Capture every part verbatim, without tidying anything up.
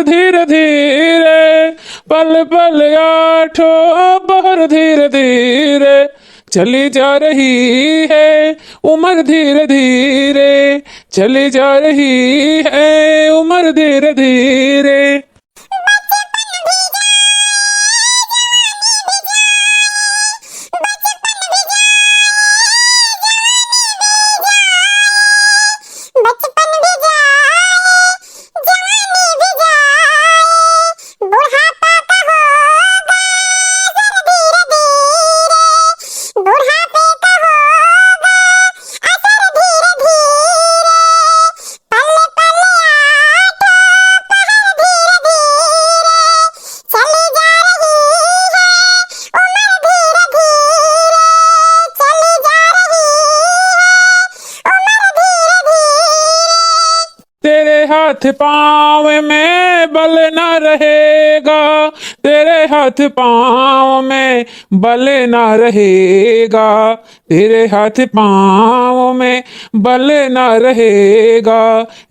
धीरे धीरे, पल पल आठों पहर धीरे धीरे, चली जा रही है उम्र धीरे धीरे, चली जा रही है उम्र धीरे धीरे। बचपन भी जाए, जवानी भी जाए, बुढ़ापा का होगा असर धीरे धीरे, बुढ़ापे का होगा असर धीरे धीरे, पल पल आठों पहर धीरे धीरे, चली जा रही है उम्र धीरे धीरे, चली जा रही है उम्र धीरे धीरे। तेरे हाथ पाँव में बल ना रहेगा, तेरे हाथ पाँव में बल ना रहेगा, तेरे हाथ पाँव में बल ना रहेगा।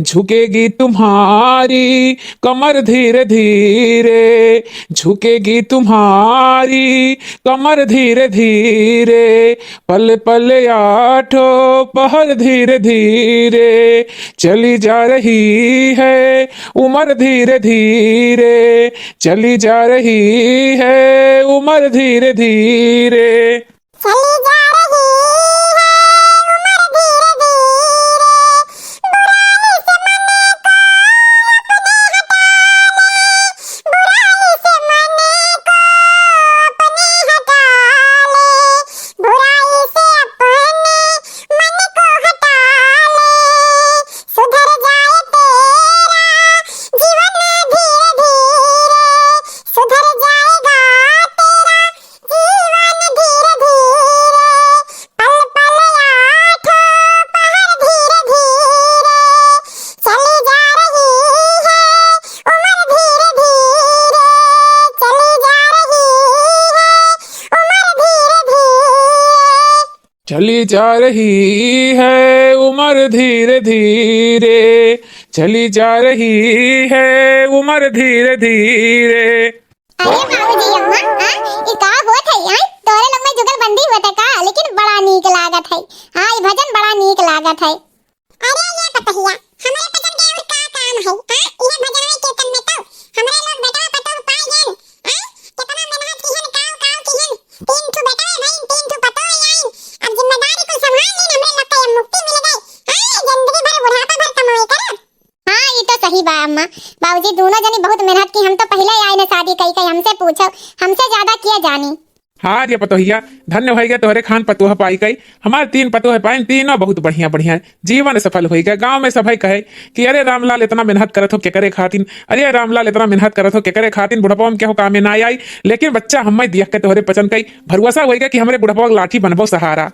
झुकेगी तुम्हारी कमर धीरे धीरे, झुकेगी तुम्हारी कमर धीरे धीरे, पल पल आठों पहर धीरे धीरे, चली जा रही है उम्र धीरे धीरे, चली जा रही है उम्र धीरे धीरे। चली जा रही है उम्र धीरे धीरे, बुराई से मन को अपने हटा ले, बुराई से मन को अपने हटा ले, बुराई से अपने मन को हटा ले, सुधर जाए तेरा जीवन धीरे धीरे, सुधर जाएगा तेरा जीवन धीरे धीरे, पल पल आठों पहर धीरे धीरे, चली जा रही है उम्र धीरे धीरे, चली जा रही है उम्र धीरे धीरे। चली जा रही है उम्र धीरे धीरे, चली जा रही है उम्र धीरे धीरे। अरे बाबूजी अम्मा, हाँ, ई का होत है? हाँ, तोरे लोग में जुगलबंदी होत है का? लेकिन बड़ा नीक लागत है। हाँ, ई भजन बड़ा नीक लागत है। अरे ये पतहिया, हमरे पतन के और का काम है? हाँ, ये भजन में कीर्तन में तो हमरे लोग बेटा पतोह पाए गए। हाँ, कितना मेहनत किहन, काव काव किहन, तीन ठो बेटा है भाई, तीन ठो पतोह आइन। अब जिम्मेदारी को संभाल लीन, हमरे लोग का ये मुक्ति मिल गई। हाँ, जिंदगी भर बुढ़ापा भर कमाई करब। हाँ, ई तो सही बा अम्मा। बाबूजी दोनों जनी बहुत मेहनत की, हम तो पहिले आइन शादी कई कई, हमसे पूछो, हमसे ज्यादा किया जानी। हाँ रे पतोहिया, धन्य होइगे तोहरे खान पतोह पाई कई। हमार तीन पतोह पाइन, तीनों बहुत बढ़िया बढ़िया, जीवन सफल होइगे। गाँव में सभई कहे कि अरे रामलाल इतना मेहनत करत हो केकरे खातिन, अरे रामलाल इतना मेहनत करत हो केकरे खातिन, बुढ़पवा में केहू कामे ना आई। लेकिन बच्चा हम्मे दियख के तोहरे पचन कई, भरोसा होइगे कि हमरे बुढ़पवा के लाठी बनबो सहारा।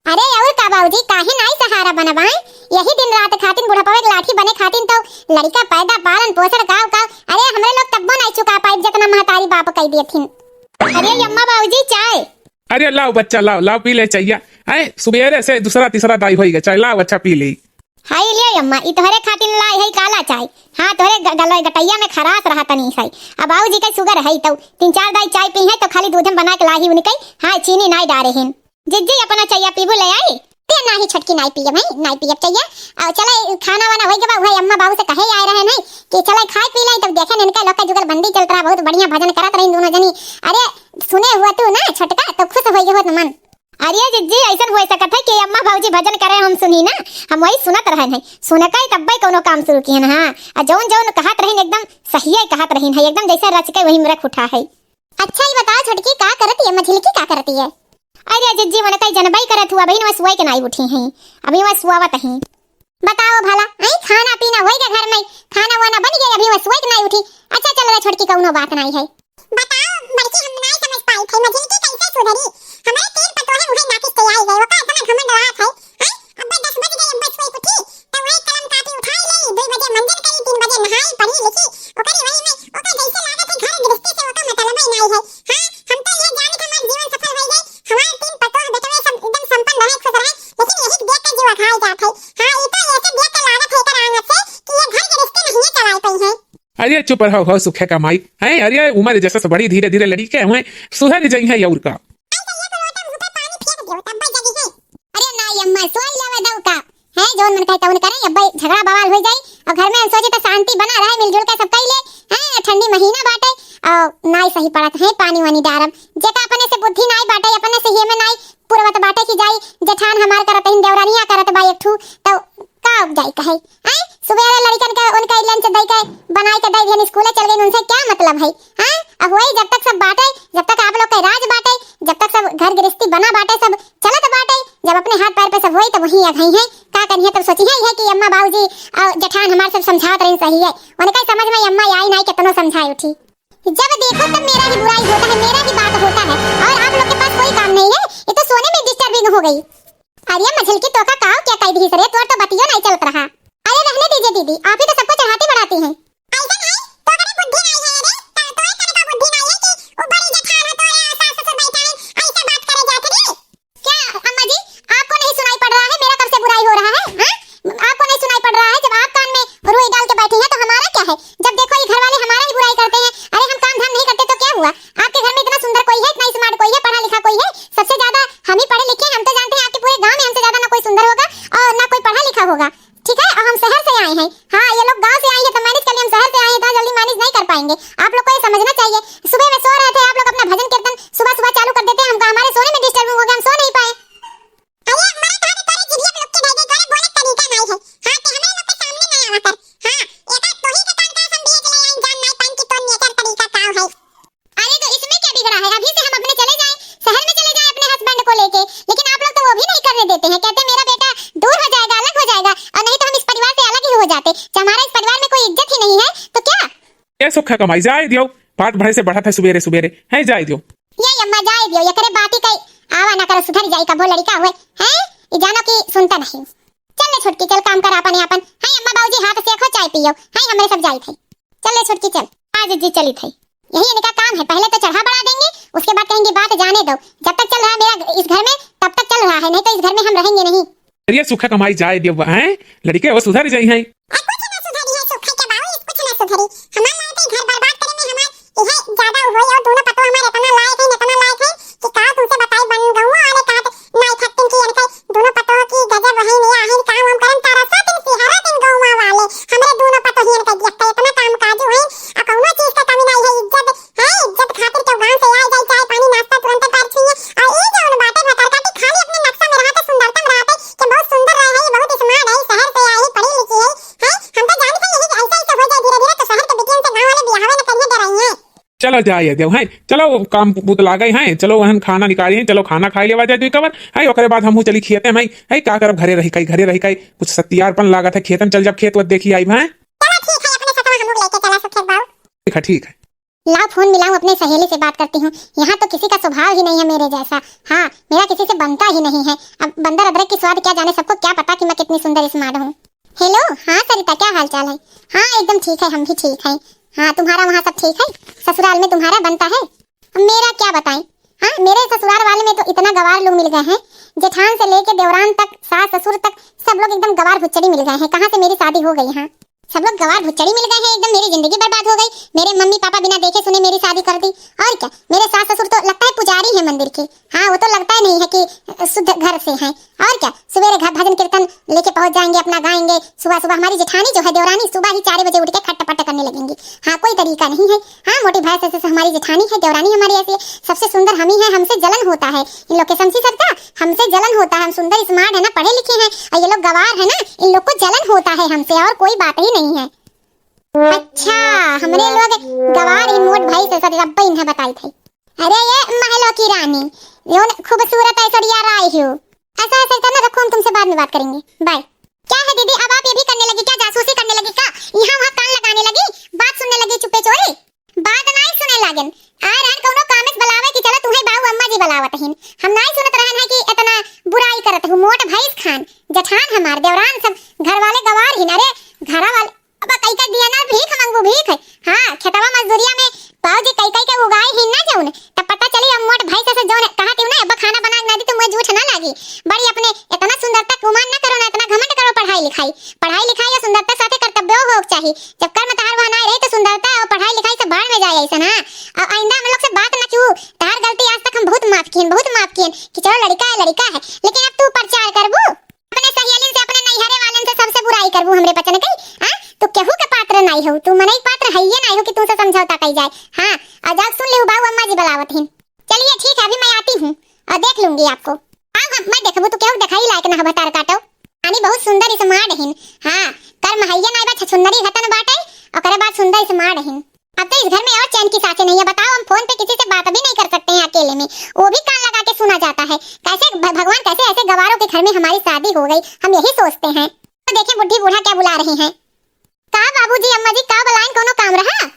अरे और का बाबूजी, काहे नाई सहारा बनब, हैं? यही दिन रात खातिन बुढ़पवे के लाठी बने खातिन तो लड़िका पैदा, पालन पोषण, काव काव, अरे हमरे लोग तब्बो नाई चुका पाइब जितना महतारी बाप कई देथिन। अरे अम्मा बाबूजी चाय। अरे लाओ बच्चा, लाओ, लाओ पी ले चैया। हैं, सुबेरे से दूसरा तीसरा दाई होइगे, चाय लाओ अच्छा पी ले। हाय ले अम्मा, ई तोहरे खातिन लाई है काला चाय। हाँ, तोहरे ग-, गल-, गटैया में खराश रहा तनी है। अब बाबूजी के सुगर है तो तीन चार दाई चाय पी है तो खाली दूधे में बना के लाही उनके। हाँ, चीनी नाई डारे हिन। जिज्जी अपना चैया पीबू ले आई। ते नाही छोटकी नाही पियब, हैं, नाही पियब चैया। आ, चला, खाना वाना होई गवा, उहे अम्मा बाबू से कहे आए रहे नहीं कि चला खाए पी लाई, तब देखे इनका लोग का जुगलबंदी चलत रहा, बहुत बढ़िया भजन करत रही दोनों जनी। अरे सुने हुआ तू ना छोटका तो खुश होई होत मन। अरे जिज्जी, ऐसन हो सकत है कि अम्मा बाबूजी भजन करे हम सुनी ना, हम वही सुनत रहे नहीं, सुन के तब्बे कोनो काम शुरू किए ना। हाँ, आ जौन जौन कहत रहीन एकदम सही कहत रहीन है, एकदम जैसे रच के वही में रख उठा है। अच्छा, ई बताओ छोटकी, का करत है मझिलकी, का करत है? अरे जिज्जी, मन कई जनबई करत हुआ, अभी वह सुआई के नाई उठी हैं, अभी वह सुआवत हैं। बताओ भला, आई खाना पीना होई के घर में, खाना वाना बन गया, अभी वह सुआई के नाई उठी। अच्छा चल रे छोटकी, कौनो बात नाई है। बताओ बड़की, हम नाई समझ पाई थे मझिलकी कैसे सुधरी? हमारे तीन पतोहे मुहे नाकिस के आई गए, ओका इतना घमंड रहा था। हैं? अब्बे दस बज गए, अब्बे सोई उठी, तो वही कलम कापी उठाई ले, दो बजे मंजन करी, तीन बजे नहाई, पढ़ी लिखी, ओकरी वही में, ओकर जैसे लागत है घर गृहस्थी से ओकर मतलब ही नहीं है। हाँ, हम तो ये जान के हमार जीवन सफल हो गए, हमार तीन पतोह बेटवे सब एकदम संपन्न रहे, खुश रहे, लेकिन यही देख के जीव अघाई जात है। हाँ, ये तो ऐसे देख के लागत है एकर आंगन से कि ये घर गृहस्थी नहीं चलाए पाई है। अरे चुप रहो, हो सुखे का माई। हैं, अरे उमर जसस बढ़ी धीरे धीरे लड़िके हुए, सुधर जइहैं अउर का। अरे नाई अम्मा, सोई लेवे दऊ का। हैं, जौन मन कहे तौन करे, अब्बे झगड़ा बवाल होइ जाई। अउर घर में हम सोचे त शांति बना रहे, मिलजुल के सब कइ ले। हैं, ठंडी महीना बाटे, अउर नाई सही पड़त है, पानी वानी डारब। जेका अपने से बुद्धि नाई बाटे, अपने से ये में नाई पुरवत बाटे कि जाई जेठान हमार करत हिन, देवरानिया करत बा एक ठू, त का उपजाई कहे? हैं? सुबेरे लड़िकन के उनके lunch दई के, बनाई के दई दिहन, स्कूले चल गइन, उनसे क्या मतलब है? हैं? अब वही जब तक सब बाटे, जब तक आप लोग के राज बाटे, जब तक सब घर गृहस्थी बना बाटे, सब चलत बाटे, जब अपने हाथ पैर पे सब होई, तब वहीं अघई हैं। का करिहैं, तब सोचिहैं कि अम्मा बाबूजी अउर जेठान हमार सब समझावत रहिन सही है। उनके समझ में अम्मा आई नाई कितनो समझाए उठी। जब देखो तब मेरा ही बुराई होता है, मेरा ही बात होता है, और आप लोग के पास कोई काम नहीं है। ये तो सोने में disturbing हो गई। अरे मझलकी, तोका काव क्या कह दी रे, तोर तो बतियो नहीं चलत रहा। अरे रहने दीजिए दीदी, आप ही तो सबको चढ़ाती बढ़ाती हैं। ऐसा नहीं, तो करे बुद्धि नहीं है रे, तो, तो करे का बुद्धि नहीं है कि ऊपर ही जेठान है, तोरे सास ससुर बैठा है, ऐसे बात करे जात रे। क्या अम्मा जी, आपको नहीं सुनाई पड़ रहा है मेरा कब से बुराई हो रहा है? हाँ? आपको नहीं सुनाई पड़ रहा है? जब आप कान में रुई डाल के बैठी हैं तो हमारा क्या है? जब देखो ये घर वाले हमारा ही बुराई करते हैं। अरे हम काम धाम नहीं करते तो क्या हुआ? आपके घर में इतना सुंदर कोई है, इतना smart कोई है, पढ़ा लिखा कोई है? सबसे ज्यादा हम ही पढ़े लिखे हैं, हम तो जानते हैं आपके पूरे गांव में हमसे ज्यादा ना कोई सुंदर होगा और ना कोई पढ़ा लिखा होगा। ठीक है, और हम शहर से आए हैं। हाँ, ये लोग गांव से आए हैं तो manage कर लिए, हम शहर से आए हैं तो जल्दी manage नहीं कर पाएंगे। आप लोग को ये समझना चाहिए। सुबह में सो रहे थे आप लोग, अपना भजन कीर्तन सुबह सुबह चालू कर देते हैं, हमको हमारे सोने में disturbing हो गया, हम सो नहीं पाए। अरे हमारे कहा तो तोरे जिदिया के लोग के गए, तोरे बोले तरीका नहीं है। हाँ, ते हमारे लोग के सामने नहीं आवा कर। हाँ, एका तोही के कान का हम भी एक ले आइन जान नहीं पाइन कि तोर नेचर तरीका का है। अरे तो इसमें क्या बिगड़ा है, अभी से हम अपने चले जाएं, शहर में चले जाएं अपने husband को लेके, लेकिन आप लोग तो वो भी नहीं करने देते हैं, कहते मेरा बेटा दूर हो जाएगा, अलग हो जाएगा, और नहीं तो हम इस परिवार से अलग ही हो जाते। जब हमारा इस परिवार में कोई इज्जत ही नहीं है तो क्या? ए सुखा कमाई, जाए दियो, बात बढ़े से बढ़त है सुबेरे सुबेरे, हैं, जाए दियो। ये अम्मा जाए दियो, एकरे बाती कई आवा ना करो, सुधर जाई, कबो लड़िका हुए, हैं, ये जानो कि सुनता नहीं। चल ले छोटकी, चल काम कर आपन आपन, हैं, अम्मा बाबूजी हाथ सेको, चाय पियो, हैं, हमरे सब जाई थे। चल ले छोटकी चल। हाँ जीजी चली थे, यही इनका काम है, पहले तो चढ़ा बढ़ा देंगे, उसके बाद कहेंगे बात जाने दो, जब तक चल रहा है मेरा इस घर में तब तक चल रहा है, नहीं तो इस घर में हम रहेंगे नहीं। अरे सुखा कमाई जाए दियो, हैं, लड़िके वो सुधर जाई हैं। अरे कुछ ना सुधरी है सुखा के बाबू, कुछ ना सुधरी। हमार लायक है घर बर्बाद करे में हमार इहे ज्यादा हुई और दोनों पतोह हमार इतना लायक है, इतना लायक है कि का तुमसे बताई, बन गहुआ वाले कहत नाई थकतिन की इनके दोनों पतोह की गजब वही नहीं आहिन, काम हम करन तरसतिन सिहरतिन गहुआ वाले। हमरे दोनों पतोहियन के देख के इतना काम काजू है, आ कौनो चीज का कमी नहीं है, इज्जत है, इज्जत खातिर केहू गांव से आए जाए, चाय पानी नाश्ता तुरंत कर छुइए। और ई जौन बाटे भतरका की खाली अपने नक्शा में रहते, सुंदरता में रहते कि बहुत सुंदर रहे है, बहुत smart है, शहर से आई, पढ़ी लिखी है, हैं? हम तो जानते हैं यही कि ऐसे ऐसे हो जाए धीरे धीरे तो शहर के बिटियन से गाँव वाले बियाहवे न करिए, डराइए। चलो जाए देव, हैं? चलो काम बुत लागे हैं, चलो वहन खाना निकाली हैं, चलो खाना खाई लेवा जाए दुई कवर, हैं? ओकरे बाद हमहू चली खियते हैं, हैं? का करब घरे रही काई, घरे रही काई, कुछ सत्यारपन लागत है, खेतन चल जब खेत वत देखी आई, हैं? चलो ठीक है, अपने साथ हम लोग लेके चला सुखे बाबू। ठीक है, ठीक है। लाओ फोन मिलाऊं, अपने सहेली से बात करती हूँ। यहाँ तो किसी का स्वभाव ही नहीं है मेरे जैसा। हाँ, मेरा किसी से बनता ही नहीं है। अब बंदर अदरक की स्वाद क्या जाने, सबको क्या पता कि मैं कितनी सुंदर smart हूँ। हेलो, हाँ सरिता, क्या हाल चाल है? हाँ एकदम ठीक है, हम भी ठीक हैं। हाँ तुम्हारा वहाँ सब ठीक है? ससुराल में तुम्हारा बनता है? अब मेरा क्या बताएं, हाँ मेरे ससुराल वाले में तो इतना गवार लोग मिल गए हैं, जेठान से लेके देवरान तक, सास ससुर तक, सब लोग एकदम गवार भुच्चड़ी मिल गए हैं। कहाँ से मेरी शादी हो गई, हाँ। सब लोग गवार भुच्चड़ी मिल गए हैं, एकदम मेरी जिंदगी बर्बाद हो गई। मेरे मम्मी पापा बिना देखे सुने मेरी शादी कर दी। और क्या, मेरे सास ससुर तो लगता है पुजारी हैं मंदिर के। हाँ, वो तो लगता ही नहीं है कि शुद्ध घर से हैं। और क्या, सुबेरे घर भजन कीर्तन लेके पहुंच जाएंगे, अपना गाएंगे। सुबह सुबह हमारी जेठानी जो है देवरानी, सुबह ही चार बजे उठ के खट पट करने लगेंगी। हाँ, कोई तरीका नहीं है। हाँ, मोटी भैंस ऐसे से हमारी जेठानी है, देवरानी हमारी ऐसी है, सबसे सुंदर हम ही है, हमसे जलन होता है इन लोग के। समझी सरिता, हमसे जलन होता है, हम सुंदर smart है ना, पढ़े लिखे हैं, और ये लोग गवार है ना, इन लोग को जलन होता है हमसे, और कोई बात ही नहीं है। अच्छा, हमरे लोग गवार इन मोट भाई से सरिता अब्बा इन्हें बताई थी। अरे ये महलों की रानी, जो न खूबसूरत ऐश्वर्या राय हो। ऐसा है सरिता ना, रखो, हम तुमसे बाद में बात करेंगे, बाय। क्या है दीदी, अब आप ये भी करने लगी क्या, जासूसी करने लगी क्या, यहाँ वहाँ कान लगाने लगी, बात सुनने लगी चुप्पे चोरी? बात नाई सुने लागेन। आय रहन कौनो कामे से बुलावे कि चलो तुहे बाऊ अम्मा जी बुलावत हिन। हम नाई सुनत रहन है कि इतना बुराई करत हूँ। मोट भैंस खान, जेठान हमार, देवरान सब घर वाले गवार हिन। अरे घरा वाले अब कई कई दिया ना भीख मंगू भीख। हाँ, खेतवा मजदूरिया में बाऊ जी कई कई के उगाए हिन ना जौन, तब पता चली अब मोट भैंस से जौन कहा ती ना, अब खाना बना के ना दी तो मुझे जूठ ना लागी। बड़ी अपने इतना सुंदरता गुमान ना करो ना, इतना घमंड करो। पढ़ाई लिखाई, पढ़ाई लिखाई और सुंदरता साथे कर्तव्यो हो चाहिए। जब कर्म तहार वहाँ ना रही तो सुंदर ऐसा ना, अब आइंदा हम लोग से बात ना छू। तहार गलती आज तक हम बहुत माफ कियन, बहुत माफ कियन कि चलो लड़का है, लड़का है, लेकिन अब तू प्रचार करबू, अपने सहेलिन से, अपने नैहरे वालन से सबसे बुराई करबू हमरे बचन के। हाँ, तू केहू के पात्र नाई हो, तू मनई पात्र है ये नाई हो कि तुमसे समझौता कई जाए। हाँ, और जाओ सुन ले बाऊ अम्मा जी बुलावत हिन। चलिए ठीक है, अभी मैं आती हूँ और देख लूंगी आपको। हाँ, हाँ, मैं देखबू, तू केहू देखाई लायक ना हो, भतार काटो। रानी बहुत सुंदर smart हिन। हाँ, कर्म है ये नाई बा, छछुंदरी हतन बाटे, ओकरे बाद सुंदर smart हिन। अब तो इस घर में और चैन की सांसें नहीं है। बताओ, हम फोन पे किसी से बात भी नहीं कर सकते हैं अकेले में, वो भी कान लगा के सुना जाता है। कैसे भ-, भगवान, कैसे ऐसे गवारों के घर में हमारी शादी हो गई, हम यही सोचते हैं। तो देखें बुढ़ी बूढ़ा क्या बुला रही हैं। का बाबूजी, अम्मा जी, का बलाइन, कोनो काम रहा?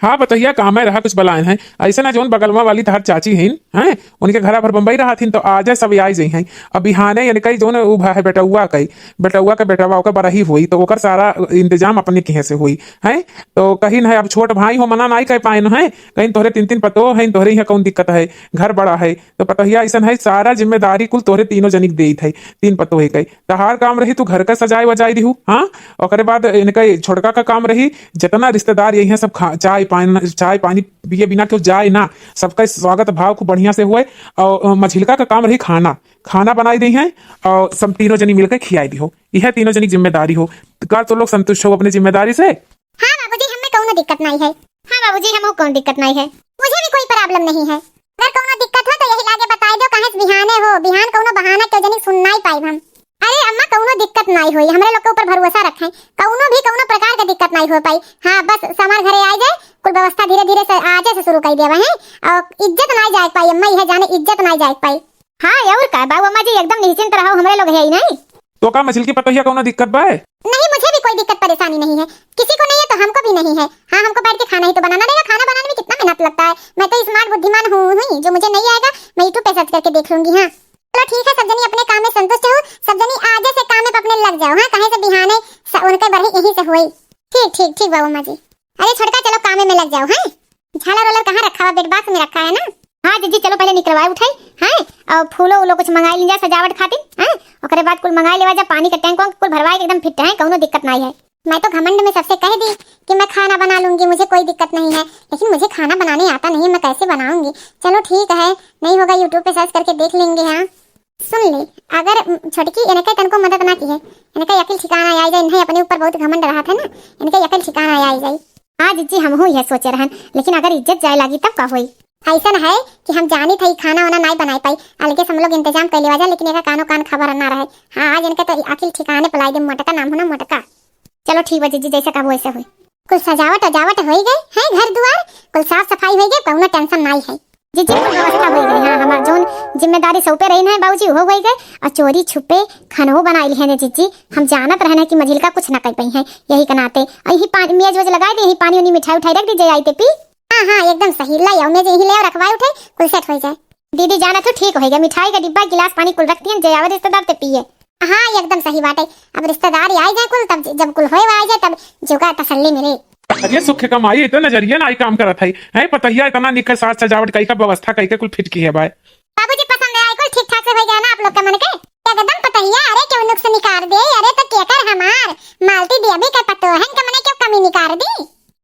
हाँ पतोहिया, कामे रहा, कुछ बलाइन है। ऐसे ना, जौन बगलवा वाली तहार चाची हिन, हैं, उनके घरा भर बम्बई रहत हिन, तो आजे सब आई जइहैं। अब बिहाने इनकई जौन उ भा है बेटउआ कई, बेटउआ के बेटवा ओकर बरही होई, तो ओकर सारा इंतजाम अपने किहे से होई, हैं। तो कहिन है, अब छोट भाई हो, मना नाई कह पाइन है, कहिन तोहरे तीन तीन पतोह हैं, तोहरे यहाँ कौन दिक्कत है, घर बड़ा है। तो पतोहिया ऐसन है, सारा जिम्मेदारी कुल तोहरे तीनों जनिक देइत है, तीन पतोह है कई। तहार काम रही, तू घर का सजाए वजाए दिहू, हाँ। ओकरे बाद इनका छोटका का काम रही, जितना रिश्तेदार यही हैं सब खा, चाय पानी, चाय पानी पिए बिना केहू जाए ना, सबका स्वागत भाव खूब बढ़िया से हुए। और, अ, मझिलका का काम रही खाना, खाना बनाई दी हैं और सब तीनों जनी मिलकर खियाई दिहू। यह तीनों जनी जिम्मेदारी हो। का तो लोग संतुष्ट हो अपनी जिम्मेदारी से? हाँ बाबूजी, हमें कौनो दिक्कत नहीं है। हाँ बाबूजी, हमहू कौनो दिक्कत नहीं है। मुझे भी कोई problem नहीं है। अगर कौनो दिक्कत हो तो यही लागे बताई दो, काहे से बिहाने हो, बिहान कौनो बहाना केहू जनी सुन नाई पाइब हम। अरे अम्मा, कौनो दिक्कत नाई होई, हमरे लोग के ऊपर भरोसा रखें, कौनो भी कौनो प्रकार के दिक्कत नाई हो पाई। हाँ, बस हमार घरे आ जाए, कुल व्यवस्था धीरे धीरे से आजे से शुरू कर देवा है, और इज्जत नाई जाए पाई अम्मा, यह जाने इज्जत नाई जाए पाई। हाँ, और का बाऊ अम्मा जी, एकदम निश्चिंत रहो, हमरे लोग है ही नहीं। तो का मझिलकी पतोहिया कौनो दिक्कत बा? नहीं, मुझे भी कोई दिक्कत परेशानी नहीं है, किसी को नहीं है तो हमको भी नहीं है। हाँ, हमको बैठ के खाना ही तो बनाना रहेगा, खाना बनाने में कितना मेहनत लगता है। मैं तो smart बुद्धिमान हूँ ही, जो मुझे नहीं आएगा मैं YouTube पे search करके देख लूंगी। हाँ चलो ठीक है, सब जनी अपने काम में संतुष्ट हो, सब जनी आजे से काम में अपने लग जाओ। हाँ, कहे से बिहाने स-, उनके बरही यहीं से हुई। ठीक ठीक ठीक बाऊ अम्मा जी। अरे छोटका, चलो कामे में लग जाओ। हाँ, झालर वालर कहाँ रखा हुआ? Bed box में रखा है ना? हाँ जीजी, चलो पहले निकलवाए उठाई, हैं, और फूलो उलो कुछ मंगाई लीन जा सजावट खातिर, हैं, ओकरे बाद कुल मंगाई लेवा जा, पानी का tank वांक कुल भरवाए के एकदम fit है, कौनो दिक्कत नाई है। मैं तो घमंड में सबसे कह दी कि मैं खाना बना लूंगी, मुझे कोई दिक्कत नहीं है, लेकिन मुझे खाना बनाने आता नहीं है, मैं कैसे बनाऊंगी? चलो ठीक है, नहीं होगा YouTube पे search करके देख लेंगे। हाँ सुन ले, अगर, उम, छोटकी इनके तनको मदद ना की है, इनके अकिल ठिकाना आई जाए, इन्हें अपने ऊपर बहुत घमंड रहा था ना, इनके अकिल ठिकाना आई जाए। हाँ जीजी, हमहू यह सोचे रहन, लेकिन अगर इज्जत जाए लागी तब का होई? ऐसन है कि हम जानी था ई खाना वाना नाई बनाई पाई, अलगे से हम लोग इंतजाम कर लेवा जा, लेकिन एका कानो कान खबर ना रहे। हाँ, आज इनके तो अकिल ठिकाने पे लाई दे, मोटका नाम हो ना, मोटका। चलो ठीक बा जीजी, जैसे कहबो वैसे होई। कुल सजावट अजावट होई गई है, घर दुआर कुल साफ सफाई होई गई, कौनो tension नाई है। जीजी, कुल व्यवस्था होई गई। हाँ, हमार जौन जिम्मेदारी सौंपे रही ना बाबूजी, वो होई गई। और चोरी छुपे खानवो बनाई लिहे ने जीजी, हम जानत रहने कि मझिलका कुछ ना कर पाई है, यही के नाते। और यही पानी, मेज वेज लगाई दे, यही पानी उनी मिठाई उठाई रख दीजिए, आई ते पी। हाँ, हाँ, एकदम सही। लाई आओ, मेज यहीं ले आओ, रखवाए उठे, कुल set हो जाए। दीदी, जाना तो ठीक होइगा, मिठाई का डिब्बा, गिलास, पानी कुल रख दियन, जे आवे रिश्तेदार ते पिए। हाँ, एकदम सही बात है। अब रिश्तेदार ही आई जाए कुल, तब ज-, जब कुल होए आ जाए, तब जुगा तसल्ली मिले। अरे सुख कमाई, ये तो नजरिया ना आई काम करत है। हैं, पतोहिया इतना निखर साज सजावट कई का व्यवस्था कई के कुल fit की है भाई। बाबूजी, पसंद है, आई कुल ठीक ठाक से भैया ना आप लोग के मन के? एकदम पतोहिया, अरे क्यों नुक्स निकाल दे, अरे तो केकर हमार, मालती देवी के पतोहन के मने क्यों कमी निकाल दी?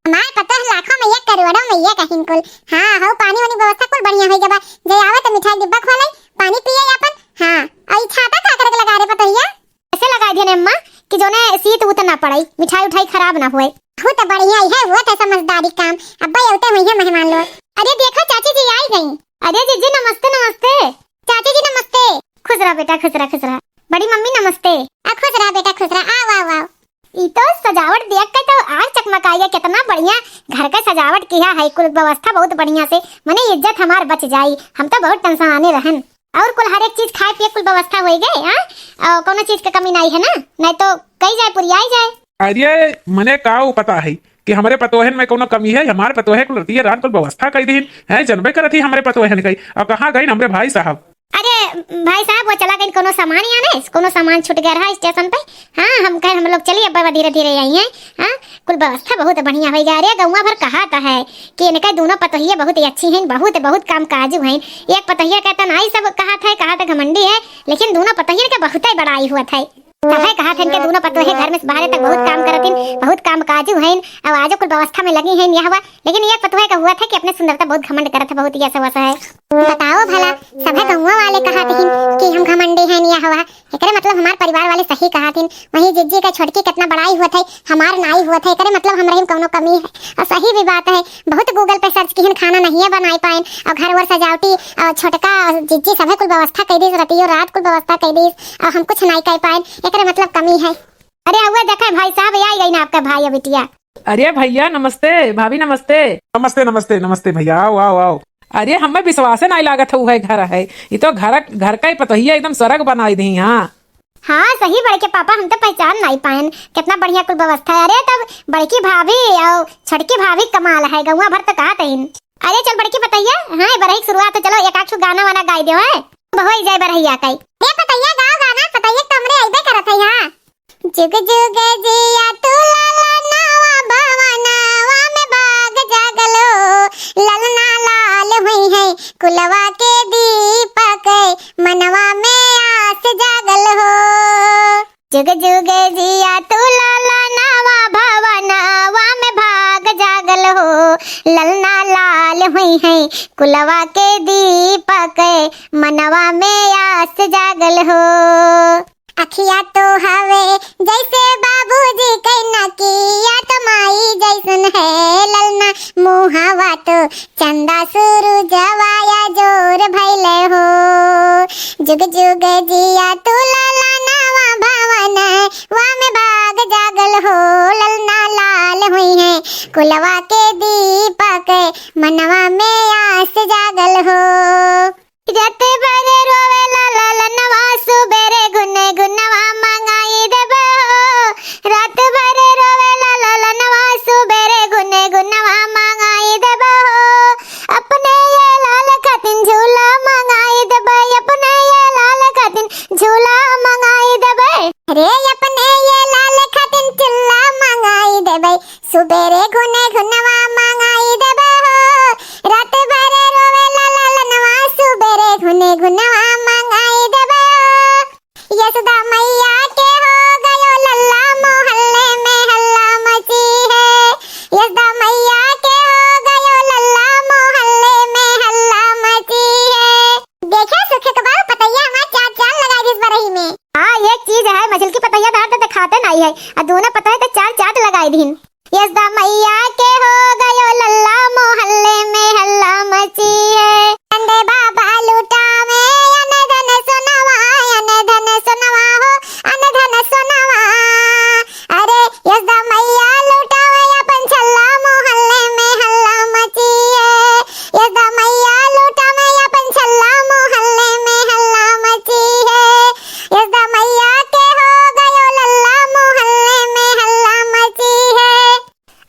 हमार पतोह लाखों में एक, करोड़ों में एक हिन कुल। हाँ, हऊ पानी वानी व्यवस्था कुल बढ़िया होई गवा। जे आवे तो मिठाई डिब्बा खोले, पानी पिए अपन। हाँ, और ई छाता का करके लगा रे पतोहिया? ऐसे लगा दिया ने अम्मा कि जोने सीत उत ना पड़ाई, मिठाई उठाई खराब ना होए। हऊ तो बढ़िया ही है, वो तो समझदारी काम। अब्बा ये उते हुई है मेहमान लोग। अरे देखो चाची जी आई गई। अरे जीजी नमस्ते, नमस्ते। चाची जी नमस्ते। खुश रहा बेटा, खुश रहा, खुश रहा। बड़ी मम्मी नमस्ते। आ खुश रहा बेटा, खुश रहा। आओ, आओ, आओ। ई तो सजावट देख के तो आँख चकमकाइए, कितना बढ़िया घर का सजावट किया है, कुल व्यवस्था बहुत बढ़िया से, मने इज्जत हमार बच जाई, हम तो बहुत tension आने रहन। और कुल हर एक चीज खाए पिए कुल व्यवस्था होई गए, हाँ? और कोनो चीज के कमी नहीं है ना, नहीं तो कई जाए पुरियाई जाए। अरे मने का वो पता है कि हमरे पतोहन में कोनो कमी है? हमारे पतोहे कुल रतिये रात कुल व्यवस्था कई दीन है, जनबे करत ही हमरे पतोहन कई। और कहाँ गइन हमरे भाई साहब? अरे भाई साहब, वो चला गइन कोनो सामान आने, कोनो सामान छूट गया रहा station पे। हाँ, हम कहे हम लोग चलिए अब धीरे धीरे आई हैं। हाँ, कुल व्यवस्था बहुत बढ़िया होई गया। अरे गौवा भर कहा तो है कि इनके दोनों पतोहिए बहुत ही अच्छी हैं, बहुत बहुत काम काजू हैं। एक पतोहिया कहता ना, आई सब कहा था, कहा था घमंडी है, लेकिन दोनों पतोहियन के बहुत ही बड़ाई हुआ था। सभे कहत हइन कि दूनो पतोहे घर में से बाहरे तक बहुत काम करत हइन, बहुत काम काजू हइन, अउ आजो कुल व्यवस्था में लगी हइन यह हुआ। लेकिन एक पतोहे का हुआ था कि अपने सुंदरता बहुत घमंड करत है, बहुत यस वस है। बताओ भला, सभे गौवा वाले कहत हइन कि हम घमंडी हइन यह हुआ। एकरे मतलब हमार परिवार वाले सही कहत हइन। वहीं जिज्जी का छोटकी कितना बड़ाई हुआ था, हमार नाई हुआ था, एकरे मतलब हमरे में कौनो कमी है। अउ सही भी बात है, बहुत Google पे search किहन, खाना नहीं बनाई पाइन, अउ घर वर सजावटी, अउ छोटका अउ जिज्जी सभे कुल व्यवस्था कइ दीस, रतियो रात कुल व्यवस्था कइ दीस, अउ हम कुछ नहीं कइ पाइन, एकरे मतलब कमी है। अरे हुआ देखे भाई साहब, आई गइन आपका भाई अउ बिटिया। अरे भइया नमस्ते, भाभी नमस्ते। नमस्ते, नमस्ते, नमस्ते भइया, आओ, आओ, आओ। अरे हमें विश्वासे नहीं लागत है, उहै घर है। ई तो घर, घर का ही पतोहिया एकदम स्वर्ग बनाई दी, हाँ। हाँ, सही बड़के पापा, हम तो पहचान नहीं पाएन। कितना बढ़िया कुल व्यवस्था है। अरे, तब बड़की भाभी अउ छोटकी भाभी कमाल है, गौवा भर तो कहत हइन। अरे, चल बड़की पतोहिया, हाँ, बरही के शुरुआत है, चलो एक आध ठो गाना वाना गाई देउ, हैं? होई जाए बरहिया कई। ए पतोहिया, गाओ गाना, पतोहिया तो हमरे अइबे करत है, हाँ। जुग जुग जिया तू ललनवा, भवनवा में बाग जागल हो, ललना लाल हुई है, कुलवा के दीपक, मनवा में आस जागल हो। जुग जुग जिया तू ललनवा, भवनवा में भाग जागल हो, ललना लाल हुई है, कुलवा के दीपक, मनवा में आस जागल हो। अखिया तो हवे जैसे बाबूजी के नकिया, तो माई जैसन है ललना, मुहावा तो चंदा सुरुजवा या जोर भइले हो। जुग जुग जिया तू ललनवा, भवनवा में बाग जागल हो, ललना लाल हुई है, कुलवा के दीपक, मनवा में आस जागल हो। रात भर रोवेला ललनवा, सुबेरे गुन गुनवा मंगाई देबे हो। रात भर रोवेला ललनवा, सुबेरे गुन गुनवा मंगाई देबे हो। अपने ये लाल खातिन झूला मंगाई देबे, अपने ये लाल खातिन झूला मंगाई देबे। अरे अपने ये लाल खातिन झूला मंगाई देबे, सुबेरे घुने घुनवा मंगाई देबे हो। रात भर रोवेला ललनवा, सुबेरे घुने घुनवा मंगाई देबे हो। यशोदा मैया के हो गयो लल्ला, मोहल्ले में हल्ला मची है। यशोदा मैया के हो गयो लल्ला, मोहल्ले में हल्ला मची है। देखे सुखे के बाबू, पतोहिया हमार चार चार लगाई दिस बरही में। हाँ, एक चीज है, मझिलकी पतोहिया धार तो दिखाते नहीं है, अउ दूनो पतोहे तो चार चार लगाई दीन। यशोदा मैया के हो गयो लल्ला, मोहल्ले में हल्ला मची है। चंदे बाबा लुटावे अन धन सोनवा, अन धन सोनवा हो, अन धन सोनवा। अरे यशोदा मैया लुटावे अपन छल्ला, मोहल्ले में हल्ला मची है। यशोदा मैया लुटावे अपन छल्ला, मोहल्ले में हल्ला मची है। यशोदा मैया के हो गयो लल्ला, मोहल्ले में हल्ला मची है।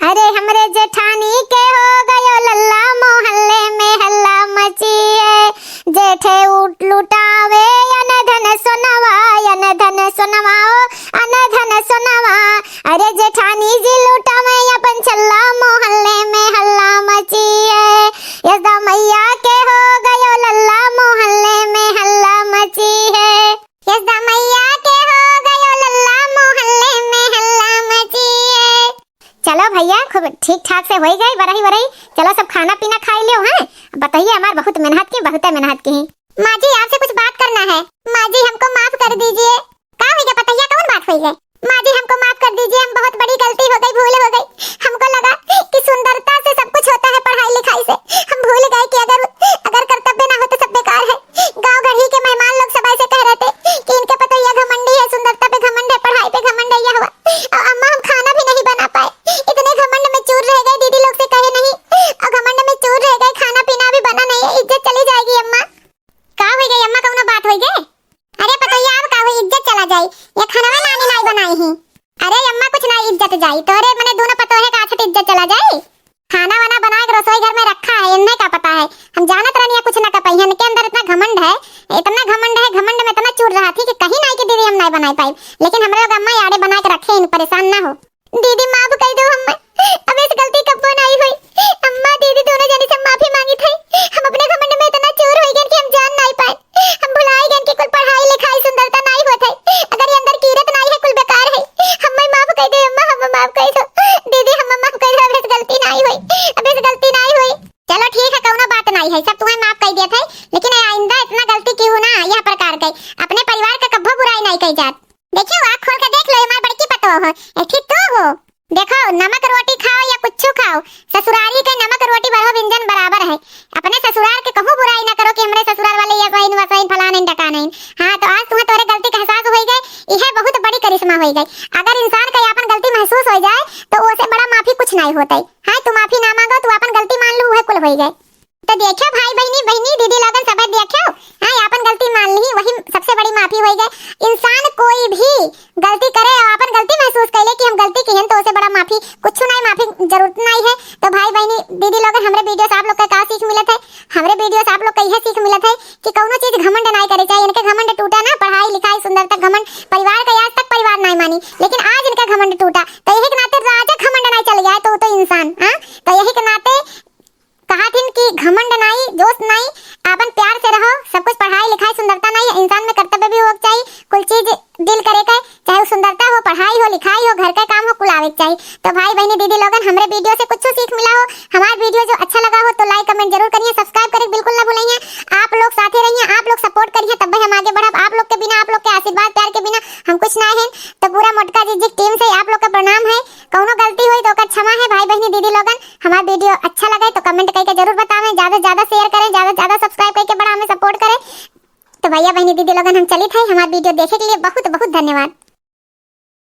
अरे हमरे जेठानी के हो गयो लल्ला, मोहल्ले में हल्ला मची है। जेठे उठ लुटावे अन धन सोनवा, अन धन सोनवा ओ, अन धन सोनवा। अरे जेठानी जी लुटावे अपन छल्ला, मोहल्ले में हल्ला मची है। यशोदा मैया के हो गयो लल्ला, मोहल्ले में हल्ला मची है। यशोदा मैया के हो गयो लल्ला, मोहल्ले में हल्ला मची है। चलो भइया, खूब ठीक ठाक से होई गई बरही वरही। चलो सब खाना पीना खाई लियो, हैं? पतोहिया हमार बहुत मेहनत की, बहुते मेहनत की। माँ जी, आपसे कुछ बात करना है। माँ जी, हमको माफ कर दीजिए। का हुई गा पतोहिया, कौन बात हुई गा? माँ जी, हमको माफ कर दीजिए, हम बहुत बड़ी गलती हो गई, भूल हो गई। हमको लगा कि सुंदरता से सब कुछ होता है, पढ़ाई लिखाई से। हम भूल गए कि अगर, अगर कर्तव्य ना हो तो सब बेकार है। गाँव गढ़ी के मेहमान लोग सब ऐसे कह रहे थे कि इनके पतोहिया घमंडी है, सुंदरता पे घमंड है, पढ़ाई पे घमंड है, यह हुआ। और अम्मा, हम खाना भी नहीं बना पाए, इतने घमंड में चूर रह गए, दीदी लोग से कहे नहीं और घमंड में चूर रह गए, खाना पीना भी बना नहीं है, इज्जत चली जाएगी अम्मा। का होई गई अम्मा, कौनो बात होई गई? अरे पतोहिया, अब का होई, इज्जत चला जाई, ये खानवे नानी नाई बनाई ही। अरे अम्मा, कुछ ना इज्जत जाई, तोरे मने दूनो पतोहे का आछत इज्जत चला जाई? खाना वाना बना के रसोई घर में रखा है, इन्हें का पता है? हम जानत रहनी है कुछ ना कर पाई, इनके अंदर इतना घमंड है, इतना घमंड है, घमंड में इतना चूर रहा थी कि कहीं नाई कि दीदी हम नाई बनाई पाई, लेकिन हमरे लोग अम्मा यारे बना के रखे हैं, परेशान ना हो। दीदी माफ कर दो हमें, अब ऐसी गलती कब्बो नाई होई। अम्मा दीदी दोनों जनी से माफी मांगी थी, हम अपने घमंड में इतना चूर होई गए कि हम जान नाई पाए, हम भुलाई गए कि कुल पढ़ाई लिखाई सुंदरता नाई होत है, अगर ये अंदर कीरत नाई अब इस गलती नाई हुई। चलो ठीक है, कौनो बात नाई है, सब तुम्हें माफ कर दिया था, लेकिन आइंदा इतना गलती की हो ना, यह प्रकार के अपने परिवार का कब्बो बुराई नाई कही जात। देखियो, आँख खोल के देख लो, ये हमार बड़की पतोह हो, एक ठे तू हो। देखो, नमक रोटी खाओ या कुछ खाओ, ससुरारी के नमक रोटी बरहो व्यंजन बराबर है। अपने ससुरार के कहूँ बुराई ना करो कि हमरे ससुरार वाले ये वहीन वसहीन फलान हैं ढकान हैं। हाँ, तो आज तुम्हें तोरे गलती का एहसास हो गए, यह बहुत बड़ी करिश्मा हो गई। अगर इंसान का ये अपन गलती महसूस हो जाए तो ओसे बड़ा माफी कुछ नहीं होता है। हाँ, तू माफी ना मांगो, तू अपन गलती मान लू, वह कुल हो गए। तो देखो भाई बहनी, बहनी दीदी लोगन सब देखो, हाँ, अपन गलती मान ली, वही सबसे बड़ी माफी हो गई। इंसान कोई भी गलती करे और अपन गलती महसूस कर ले कि हम गलती की हैं, तो उसे बड़ा माफी कुछ नहीं, माफी जरूरत नहीं है। तो भाई बहनी दीदी लोगन, हमरे वीडियो से आप लोग का का सीख मिलत है? हमरे वीडियो से आप लोग का यह सीख मिलत है कि कौनो चीज घमंड नहीं करे चाहिए। इनके घमंड टूटा ना, पढ़ाई लिखाई सुंदरता घमंड, परिवार का आज तक परिवार नहीं मानी, लेकिन आज इनका घमंड टूटा, तो यही के नाते राजा घमंड नहीं चल गया है, तो, तो इंसान, हाँ, तो यही के नाते कहा थिन कि घमंड नाई, जोश नाई, आपन प्यार से रहो, सब कुछ पढ़ाई लिखाई सुंदरता नाई, इंसान में कर्तव्य भी होक चाहिए, कुल चीज दिल करे के, चाहे वो सुंदरता हो, पढ़ाई हो, लिखाई हो, घर का काम हो, कुल आवे के चाहिए। तो भाई बहनी दीदी लोगन, हमरे वीडियो से कुछ सीख मिला हो, हमार वीडियो जो अच्छा लगा हो तो like comment जरूर करिए, subscribe करे बिल्कुल ना भूलिए। आप लोग साथे रहिए, आप लोग support करिए, तब हम आगे बढ़ब। आप लोग के बिना, आप लोग के आशीर्वाद प्यार के बिना हम कुछ ना हैं। तो पूरा मोटका जी जी टीम से आप लोग का प्रणाम है। कौनो गलती हुई तो ओकर क्षमा है भाई बहनी दीदी लोगन। हमार वीडियो अच्छा लगे तो comment करके जरूर बतावें, ज्यादा से ज्यादा share करें, ज्यादा से ज्यादा subscribe करके बड़ा हमें support करें। तो भैया बहनी दीदी लोगन, हम चलित है, हमार वीडियो देखे के लिए बहुत बहुत धन्यवाद।